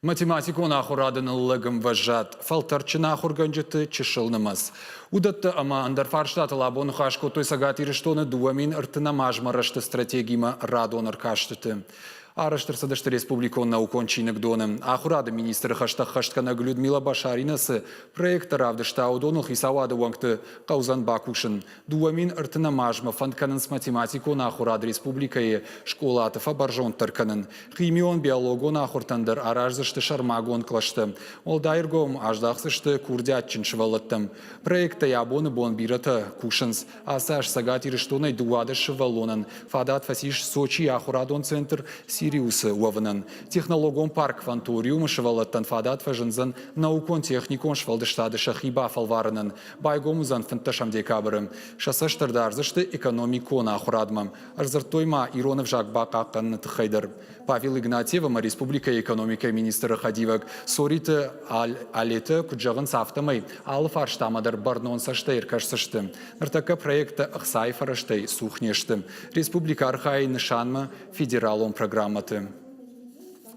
Математикон ахуырады ныллӕг ӕмвӕзад, фӕлтӕрдджын ахуыргӕнджыты чысыл нымӕц. Уыдӕттӕ ӕмӕ ӕндӕр фарстатыл абон ныхас кодтой Цӕгат Ирыстоны 2030 азмӕ рӕзты стратегимӕ радон ӕркастыты. Арӕзт ӕрцыдысты республикон наукон чиныгдоны. Ахуырады министры хӕстӕ ӕххӕстгӕнӕг Людмила Башарина цы проекттӕ равдыста, уыдоныл хицауады уӕнгты хъӕудзӕн бакусын. 2030 азмӕ фӕнд кӕнынц математикон ахуырад республикӕйы скъолаты фӕбӕрзонддӕр кӕнын. Химион-биологон ахуыртӕн дӕр араздзысты сӕрмагонд кълӕстӕ. Уӕлдай ӕргом аздахдзысты курдиатджын сывӕллӕттӕм. Проекттӕй абоны бон бирӕтӕ кусынц. Ацы аз Цӕгат Ирыстонӕй 12 сывӕллонӕн фадат фӕцис Сочийы ахуырадон центр «Сириус-ы» уӕвынӕн. Технологон парк «Кванториум-ы» сывӕллӕттӕн фадат фӕзындзӕн наукон-техникон сфӕлдыстады сӕхи бафӕлварынӕн. Байгом уыдзӕн 15 декабры. Сӕ цӕст ӕрдардзысты экономикон ахуырадмӕ. Ӕрдзырдтой ма ирон ӕвзаг бахъахъхъӕныны тыххӕй дӕр. Павел Игнатьев ӕмӕ республикӕйы экономикӕйы министры хӕдивӕг Цориты Алетӕ куыд зӕгъынц, афтӕмӕй алы фарстамӕ дӕр бӕрнон цӕстӕй ӕркӕсдзысты. Ныртӕккӕ проекттӕ ӕхцайы фӕрӕзтӕй цух не сты. Республикӕ архайы нысанмӕ федералон программӕты.